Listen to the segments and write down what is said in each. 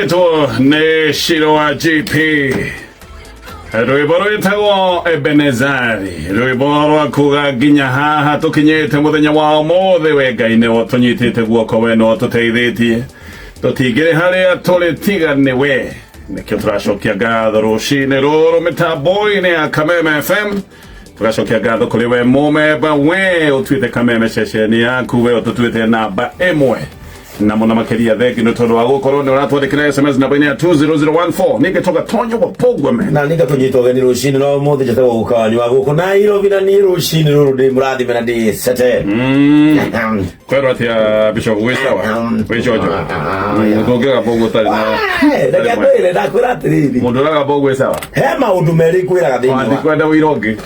Ĩtwo nĩ Shiro wa GP, rwĩmbo rwĩtagwo Ebenezari, rwĩmbo rwa kuga nginya haha tũkinyĩte mũthenya wa ũmũthĩ. We Ngai nĩwe ũtũnyitĩte guoko, we nĩwe ũtũteithĩtie, tũtingĩrĩ harĩa tũrĩ tiga nĩ we. Nĩkĩo tũracokia ngatho rũcinĩ rũrũ mĩtambo-inĩ ya Kameme FM. Tũgacokia ngatho kũrĩ we mũmemba, we ũtuĩte Kameme ceceni yaku, we ũtũtuĩte namba ĩmwe na mũno makĩria. Thengi nĩ tondũ wa gũkorwo nĩ ũratwandĩkĩra SMS namba-inĩ ya 20014. Ningĩ tũgatonya wapogwa men Na ninga kũnyita ũgeni rũcinĩ rwa ũmũthĩ. Njĩtagwo guka wanyu wa gũkũ Nairobi, na niĩ rũcinĩ rũrũ ndĩ mũrathime na ndĩ sete. Kwĩrwo atĩa, Bishop? Gwĩ sawa, gwĩ conjo tũngĩgamba ũguo ũtarĩ na Reke ngwĩre, ndakwĩra atĩrĩrĩ, mũndũ ũragamba ũguo gwĩ sawa. He maũndũ merĩ ngwĩraga thĩinĩ wa Ndikwenda ũira ũngĩ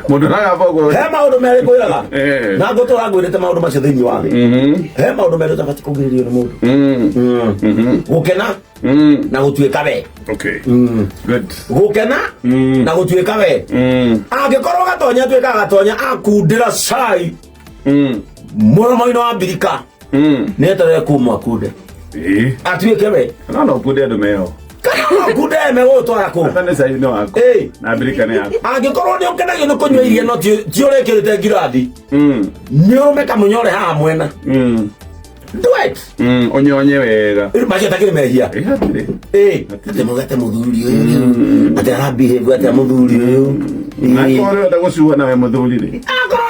mũndũ ũragamba ũguo. He maũndũ merĩ ngwĩraga na ngũtũra ngwĩrĩte maũndũ macio thĩinĩ wa thĩ. He maũndũ merĩ ũtabatiĩ kũgirĩrĩrio nĩ mũndũ: gũkena na gũtuĩka we. Okay, good. Gũkena na gũtuĩka we. Angĩkorwo gatonya atuĩkaga gatonya akundĩra cai mũromo-inĩ wa mbirika, nĩ eterere kuma akunde atuĩke we. No ũkunde andũ meho. Kana no akunde megũgũtwara kũ? Ata nĩ cai nĩ waku na mbirika nĩ yaku. Angĩkorwo nĩ ũkenagio nĩ kũnyua iria no ti ũrĩkĩrĩte ngirathi, nĩ ũrũme kamũnyore haha mwena. Do it. Ũnyonye wega. Rĩu macio takĩrĩ mehia? Ĩ, hatirĩ. Ĩ, atĩ mũgate mũthuri ũyũ rĩu atĩ arabehave atĩa mũthuri ũyũ? Na korwo ũrenda gũcuha nawe mũthuri rĩ, Akorwo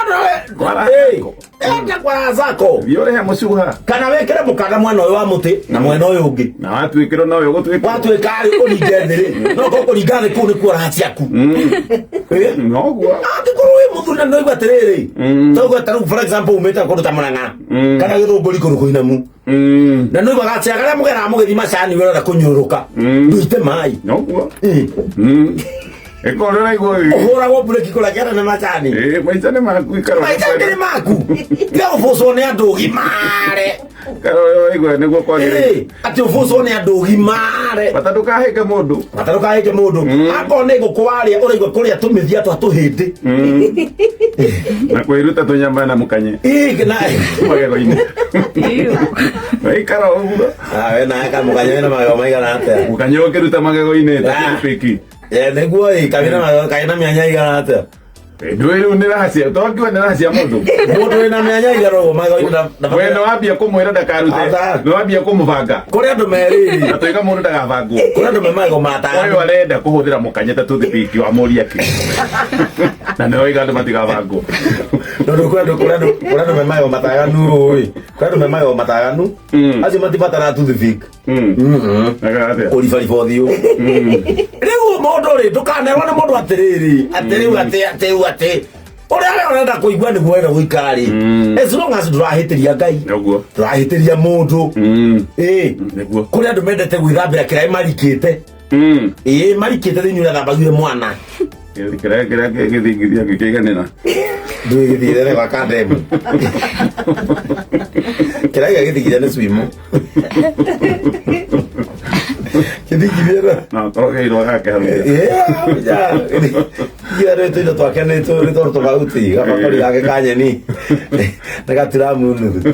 Kwara Ĩ, zako. Enda kwara zako. Thiĩ ũrĩhe mũcuha. Kana wĩkĩre mũkanda mwena ũyũ wa mũtĩ na mwena ũyũ ũngĩ. Na watuĩkĩrwo nowe ũgũtuĩkĩrwo. Watuĩka rĩ, ũringe thĩ rĩ, no korwo kũringa thĩ kũu nĩkuo raha ciaku. Ĩ? Noguo. Angĩkorwo wĩ mũthuri na nĩwaigua atĩrĩrĩ, tauga ta rĩu, for example, umĩte kũndũ ta Mũrang'a kana Gĩthũngũri kũndũ kũinamu, na nĩwaigua gacĩra karĩa mũgeraga mũgĩthiĩ macani ũrenda kũnyũrũrũka, ndũite maĩ. Noguo. Ĩ. Ĩkorwo ũraigua Ũhũragwo mburĩki kũrĩa kĩanda nĩ macani. Ĩ, maica nĩ maku, ikara. Maica nĩ maku, tiga gũbũcwo nĩ andũ ũgimare. Ikara ũraigua nĩguo kwagĩrĩire. Ĩ, atĩ ũbũcwo nĩ andũ ũgimare. Bata ndũkahĩnge mũndũ. Bata ndũkahĩnge mũndũ. Akorwo nĩ ngũkũ warĩa, ũraigua kũrĩa tũmĩthia twa tũhĩndĩ. Na kwĩruta tũnyama na mũkanye Ĩ, na magego-inĩ, ikara ũguo. Ah, we nawe kamũkanye wĩna magego maigana atĩa? Mũkanye ũkĩruta magego-inĩ ta Ah. piki. Eh, nĩguo ĩ, kagĩna magego, kagĩna mĩanya igana atĩa? Ndũĩ rĩu nĩ raha cia tokiwa nĩ raha cia mũndũ. Mũndũ wĩna mĩanya igana ũguo magego-inĩ We nĩ wambia kũmwĩra ndakarute. Ata. Nĩ wambia kũmũbanga. Kũrĩ andũ merĩri. Na tuiga mũndũ ndagabangwo. Kũrĩ andũ me magego mataganu. Ũyũ arenda kũhũthĩra mũkanye ta toothpick, wamũria kĩ na nĩ oiga andũ matigabangwo. Tondũ kũrĩ andũ me magego mataganu ĩ, kũrĩ andũ me magego mataganu, acio matibataraga toothpick. Aka atĩa? Kũribariba ũthiũ rĩu mũndũ rĩ, ndũkanerwo nĩ mũndũ atĩrĩrĩ, atĩ rĩu atĩ rĩu atĩ ũrĩa we ũrenda kũigua nĩguo wenda gũikara rĩ, as long as ndũrahĩtĩria Ngai, ndũrahĩtĩria mũndũ. Ĩ. Nĩguo. Kũrĩ andũ mendete gwĩthambĩra kĩraĩ marikĩte. Ĩ, marikĩte thĩinĩ ũrĩa thambagire mwana. Kĩrĩa gĩthingithia gĩkĩiganĩra. Ndũgĩthiĩre gwaka ndemu kĩraĩ gĩa gĩthingithia nĩ swimo gĩthingithia. No korwo kĩirwo gake hau. Ira rä tå indo twake nä tå tofauti, gabakori gake ka nyeni nä gatiramu nuthu.